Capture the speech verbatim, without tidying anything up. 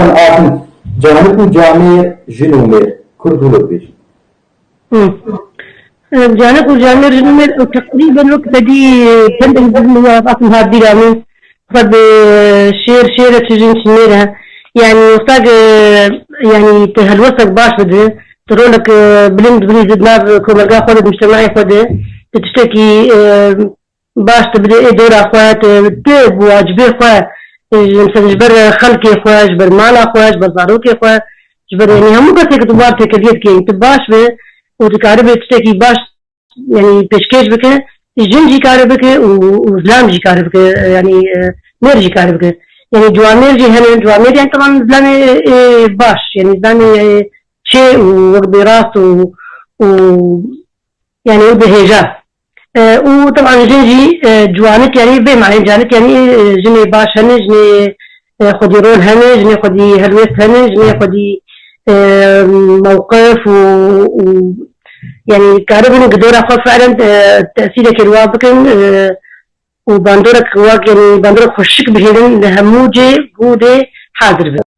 Atin, canik û camêr, jin û mêr, kurd wilo dibêjin. Hı. E, canik û camêr, jin û mêr, ew teqrîben wek te dî, e, çendek jin û mêr hatin hat bîra min. Xwe bi şêr, şêr e, çi jin, çi mêr e. Yani, wexta ke, yani, te helwestek baş bide, te rolek, e, bilind bilîzî di nav komelga xwe de, di mujtemaê xwe de, te tiştekî, e, baş dibide ê dora xwe, tu, tu bi wacibê xwe, e, mesela ji ber xelkê xwe, ji ber mala xwe, ji ber zarokê xwe, ji ber, yanî, hemû kesê ke tu bar têkiliyê dikê, tu baş be û dikaribe tiştekî baş, yanî, pêşkêş bike, jin jî kare bike û, û zilam jî kare bike, yanî, e, mêr jî kare bike. Yanî, ciwamêr jî hene, ciwamêr, yanî, teban zilamê, e, baş, yanî, zilamê, e, çê û wek bê rast û, û, yanî, ew dihêja. E, û teban jin jî, e, ciwanik, yanî vê manê canik, yanî, e, jinê baş hene, jinê, e, xwedî rol hene, jinê xwedî helwêst hene, jinê xwedî, e, mewqif û, û, yanî, karibin gi dora xwe fiilen, e, tesîrekê li wan bikin, e, û bandorek wek, yanî, bandorek xweşik bihêlin li hemû cê, gûdê hazir bin.